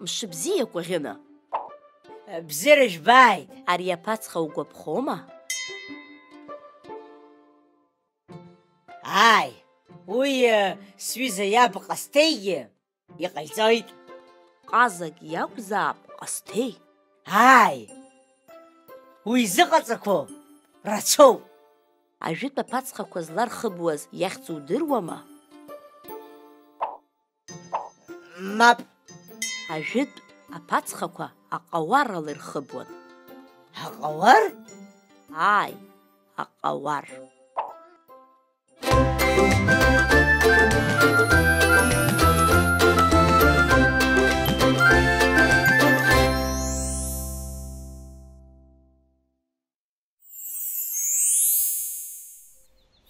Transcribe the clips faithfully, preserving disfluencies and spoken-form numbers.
Мшыбзиа, Кәаӷьына! Бзиара жәбааит! Ари аԥацха угәаԥхома? Ааи, уи, э, сҩыза иаб Ҟасҭеигьы иҟаиҵоит. Ҟазак иакәзаап Ҟасҭеи. Ааи, уи изыҟаҵақәоу рацәоуп. Ажәытә аԥацхақәа злархыбуаз иахьӡ удыруама? Мап. Ажәытә аԥацхақәа аҟауарала ирхыбуан. Аҟауар? Ааи, аҟауар.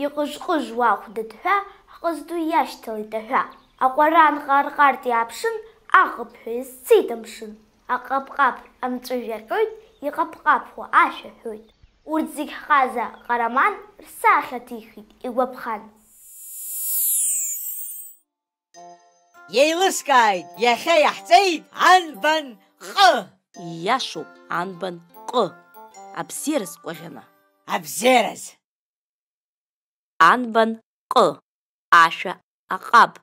Иҟыж-ҟыжуа ахәдадҳәа, ҳҟызду иашьҭалеит аҳәа. Аҟәаранҟа арҟарт иааԥшын, аҟыԥҳәа изцеит амшын. Аҟаԥ-ҟаԥ амҵәыжә аҟьоит, иҟаԥ-ҟаԥуа ашәа ҳәоит. Урҭ зегь ҳҟаза Ҟараман рсахьа ҭихит, игәаԥхан. Еилыскааит, иахьа иаҳҵеит анбан ҟы! Ииашоуп, анбан ҟы! Абзиараз, Кәаӷьына! Абзиараз! Анбан ҟы, ашәа аҟаб.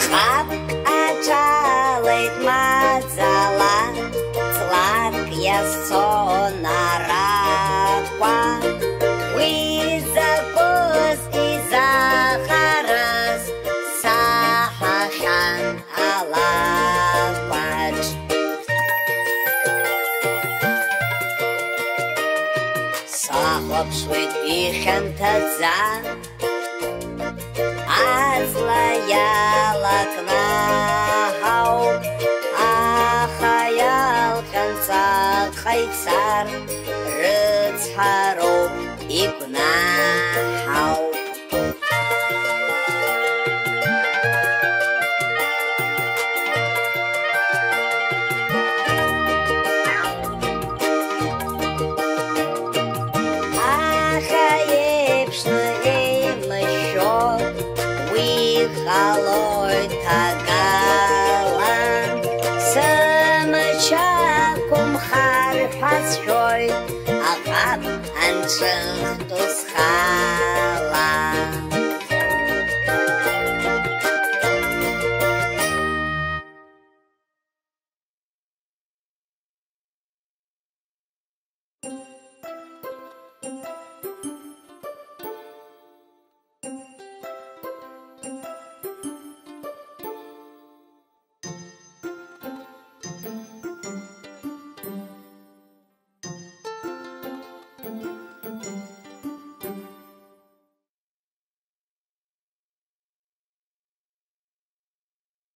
Ҟаб аҿалеит маӡала, ҵлак иазцон аракәа. Уи закәыз изахарыз саҳахьан алакәаҿ. Сахәаԥшуеит ихьанҭаӡа, аҵла иалакнаҳауп, аха иалҟьан ҵаҟа ицар, рыцҳароуп игәнаҳауп. Аха еиԥшны еимышәшәо уи ҟалоит акала. Сымч ақәымхар ҳәа сшәоит, аҟаб анҿыхтә усҟан.